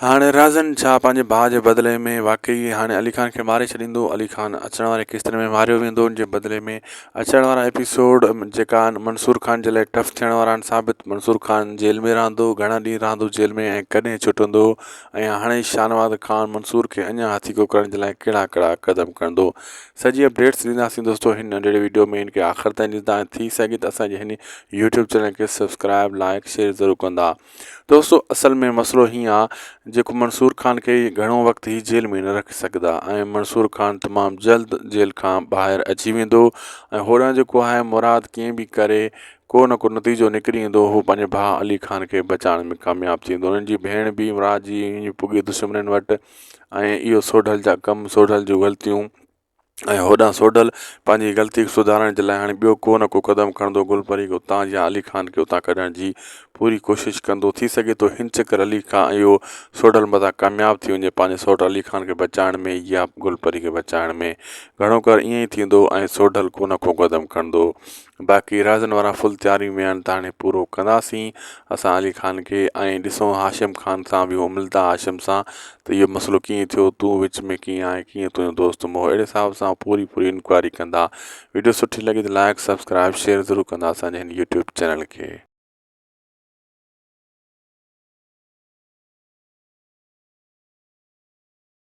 هاڻي رازن ڇا پنهنجي ڀاء جي بدلي ۾ واقعي هاڻي علي خان کي ماري ڇڏيندو؟ علي خان اچڻ واري قسطن ۾ ماريو ويندو ان جي بدلي ۾ اچڻ وارا ايپيسوڊ جيڪا آهن منصور خان جي لاء ٽف ٿيڻ وارا آهن ثابت منصور خان جيل ۾ رهندو گهڻا ڏينهن رهندو جيل ۾ ۽ ڪڏهن ڇٽندو ۽ هاڻي شاهنواز خان منصور کي اڃا هٿيڪو ڪرڻ جي لاء ڪهڙا ڪهڙا قدم کڻندو سڄي اپڊيٽس ڏينداسين دوستو هن ننڍڙي ويڊيو ۾ ان کي آخر تائين ڏسندا ۽ ٿي سگهي ته اسان جي هن يوٽيوب چينل کي سبسڪرائب لائڪ شيئر ضرور ڪندا. دوستو اصل ۾ مسئلو هيئن آ جيڪو منصور خان کي گهڻو وقت هي جيل ۾ نه رکي سگهندا ۽ منصور خان تمام جلد جيل کان ٻاهر اچي ويندو ۽ هوڏانهن جيڪو آهي مراد ڪيئن به ڪري ڪو نه ڪو نتيجو نڪري ايندو هو پنهنجي ڀاء علي خان کي بچائڻ ۾ ڪامياب ٿيندو انهن جي ڀيڻ به مراد جي پڳي دشمنن وٽ ۽ اهو سوڍل جا ڪم سوڍل جون غلطيون ۽ هوڏانهن سوڍل پنهنجي غلطي کي سڌارڻ جي لاء هاڻي ٻيو ڪو نه ڪو قدم کڻندو گل پري کي اتان يا علي خان کي اتان ڪڍڻ جي پوري ڪوشش ڪندو ٿي سگهي ٿو هن چڪر علي خان اهو سوڍل متان ڪامياب ٿي وڃي پنهنجي سوٽ علي خان کي بچائڻ ۾ يا گل پري کي بچائڻ ۾ گهڻو ڪر ائين ئي ٿيندو ۽ سوڍل ڪو نه ڪو قدم کڻندو باقي رازن وارا فل تياري ۾ آهن ته هاڻي پورو ڪنداسين اسان علي خان کي ۽ ڏسون هاشم خان سان به هو ملدا هاشم سان ته اهو مسئلو ڪيئن ٿيو تون وچ ۾ ڪيئن آئين ڪيئن تنهنجو دوست مئو اهڙي حساب سان پوري پوري انڪوائري ڪندا ويڊيو سٺي لڳي ته لائڪ سبسڪرائب شيئر ضرور ڪندا اسان جي هن يوٽيوب چينل کي.